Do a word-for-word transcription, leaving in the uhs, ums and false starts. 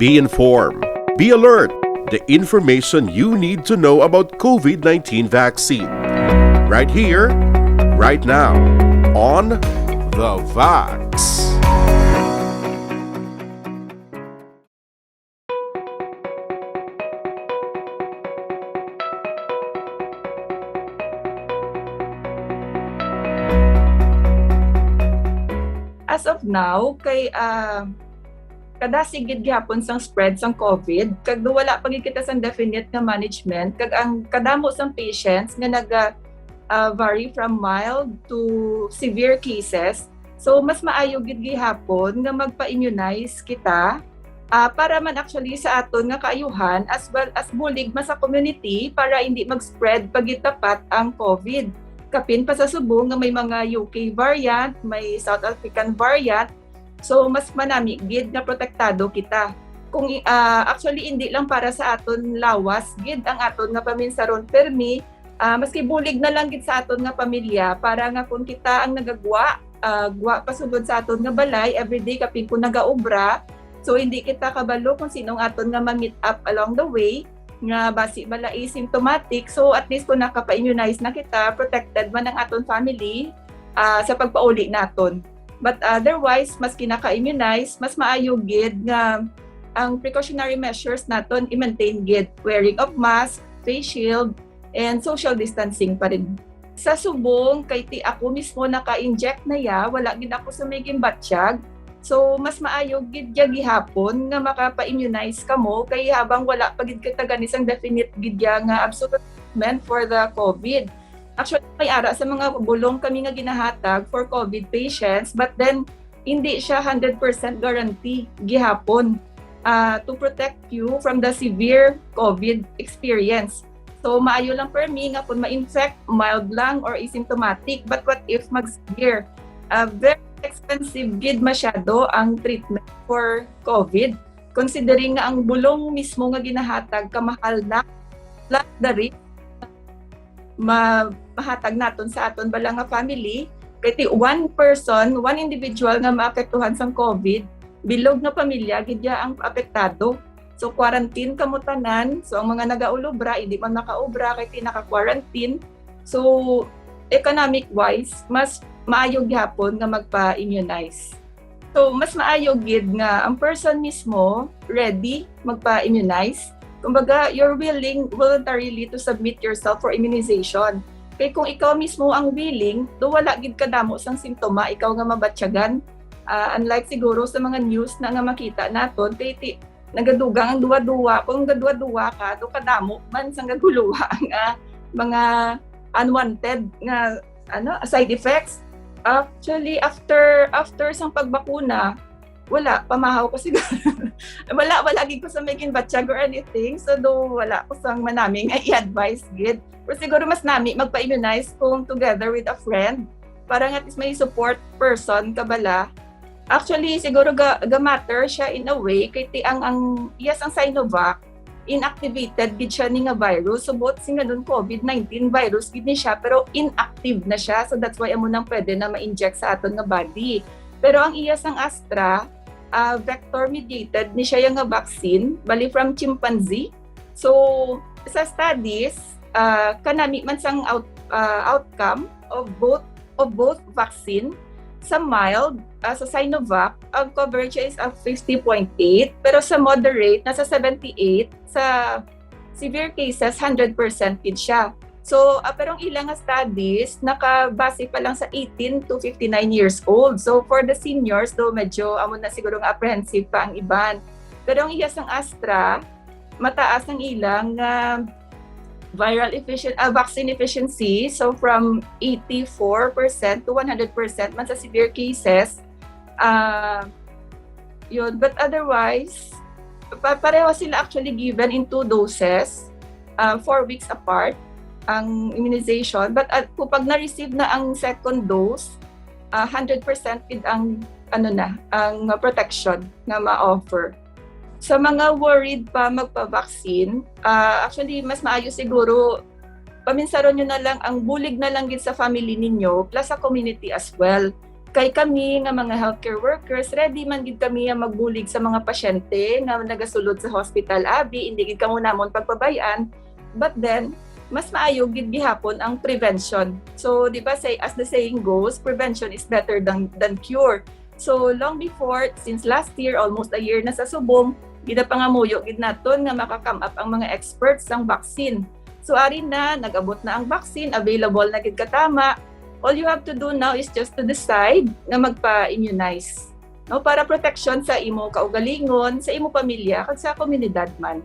Be informed. Be alert. The information you need to know about COVID nineteen vaccine. Right here, right now, on The Vax. As of now, kay ah, kadasig gid gihapon sang spread sang COVID, kag do wala pa gid kita sang definite nga management, kag ang kadamo sang patients nga naga ah, vary from mild to severe cases. So mas maayo gid gihapon nga magpa-immunize kita ah, para man actually sa aton nga kaayuhan, as well as bulig man sa community para hindi mag-spread pa gid dapat ang COVID. Kapin pa sa subong nga may mga U K variant, may South African variant, so mas manami gid nga protektado kita. Kung i- ah, actually, hindi lang para sa aton lawas gid ang aton nga paminsaron permi, ah, maski bulig na lang gid sa aton nga pamilya, para nga kung kita ang nagagwa, ah, gwa pasulod sa aton nga balay everyday, kapin kung nagaobra, so hindi kita kabalo kung sino ang aton nga ma-meet up along the way nga basi bala asymptomatic, so at least kung nakapa-immunize na kita, protected man ang aton family ah, sa pagpauli naton. But otherwise, maski naka-immunize, mas maayo gid nga ang precautionary measures naton i-maintain gid, wearing of mask, face shield, and social distancing pa rin. Sa subong, kay ti ako mismo naka-inject na ya, wala gid ako sa may ginbatyag. So, mas maayo gid ya gihapon nga makapa-immunize kamo, kay habang wala pa gid kita gani sang definite gid ya nga absolute treatment for the COVID. Actually, may ara sa mga bulong kami nga ginahatag for COVID patients, but then hindi siya hundred percent guarantee gihapon ah, to protect you from the severe COVID experience. So, maayo lang permi nga kung ma-infect, mild lang or asymptomatic. But what if mag-severe? Ah, very expensive gid masyado ang treatment for COVID, considering nga ang bulong mismo nga ginahatag kamahal na, plus the risk ma mahatag naton sa aton bala nga family. Kay ti one person, one individual nga maapektuhan sang COVID, bilog nga pamilya gid ya ang apektado. So, quarantine kamo tanan. So, ang mga nagaulobra, hindi man makaobra kay ti naka-quarantine. So, economic wise, mas maayo gihapon nga magpa-immunize. So, mas maayo gid nga ang person mismo ready magpa-immunize. Kumbaga, you're willing voluntarily to submit yourself for immunization. Kay kung ikaw mismo ang willing, do wala gid kadamo sang simptoma ikaw nga mabatyagan. Ah, unlike siguro sa mga news na nga makita naton, kay ti, nagadugang ang duwa-duwa. Kung gaduwa-duwa ka, do kadamo man sang gaguluha nga mga unwanted nga ano side effects. Actually, after after sang pagbakuna, wala, pamahaw ko siguro. Wala, wala gid ko sa may ginbatyag or anything. So, do wala ko sang manami nga i-advise gid. Pero siguro mas nami magpa-immunize kung together with a friend. Para nga at least may support person ka bala. Actually, siguro ga, ga-matter siya in a way kay ti ang, ang, yes, ang Sinovac, inactivated gid siya ni nga virus. So, both sing ganun COVID nineteen virus gid ni siya, pero inactive na siya. So, that's why amo nang pwede na ma-inject sa aton nga body. Pero ang iya sang Astra, ah, vector-mediated ni siya yung nga vaccine, bali from chimpanzee. So, sa studies, ah, kanami man sang out, ah, outcome of both of both vaccine, sa mild, ah, sa Sinovac, ang coverage is of fifty point eight, pero sa moderate, nasa seventy-eight, sa severe cases, hundred percent gid siya. So, ah, pero ang ilang nga studies, nakabase pa lang sa eighteen to fifty-nine years old. So, for the seniors, do medyo amo na siguro nga apprehensive pa ang iban. Pero ang iya sang Astra, mataas ang ilang ah, viral efficient, ah, vaccine efficiency. So, from eighty-four percent to one hundred percent man sa severe cases. Ah, yun. But otherwise, pa- pareho sila actually given in two doses, ah, four weeks apart ang immunization. But ah, kung pag na-receive na ang second dose, ah, hundred percent gid ang, ano na, ang protection nga ma-offer. Sa mga worried pa magpa-vaccine, ah, actually, mas maayo siguro paminsaron nyo na lang ang bulig na lang gid sa family ninyo plus sa community as well. Kay kami nga mga healthcare workers, ready man gid kami nga magbulig sa mga pasyente nga nagasulod sa hospital, abi, hindi gid kamo namon pagpabay-an. But then, mas maayo gid gihapon ang prevention. So, di ba, say, as the saying goes, prevention is better than, than cure. So, long before, since last year, almost a year na sa subong, ginapangamuyo gid naton nga maka-come up ang mga experts sang vaccine. So, ari na, nag-abot na ang vaccine, available na gid katama. All you have to do now is just to decide nga magpa-immunize, no, para protection sa imo kaugalingon, sa imo pamilya, kag sa komunidad man.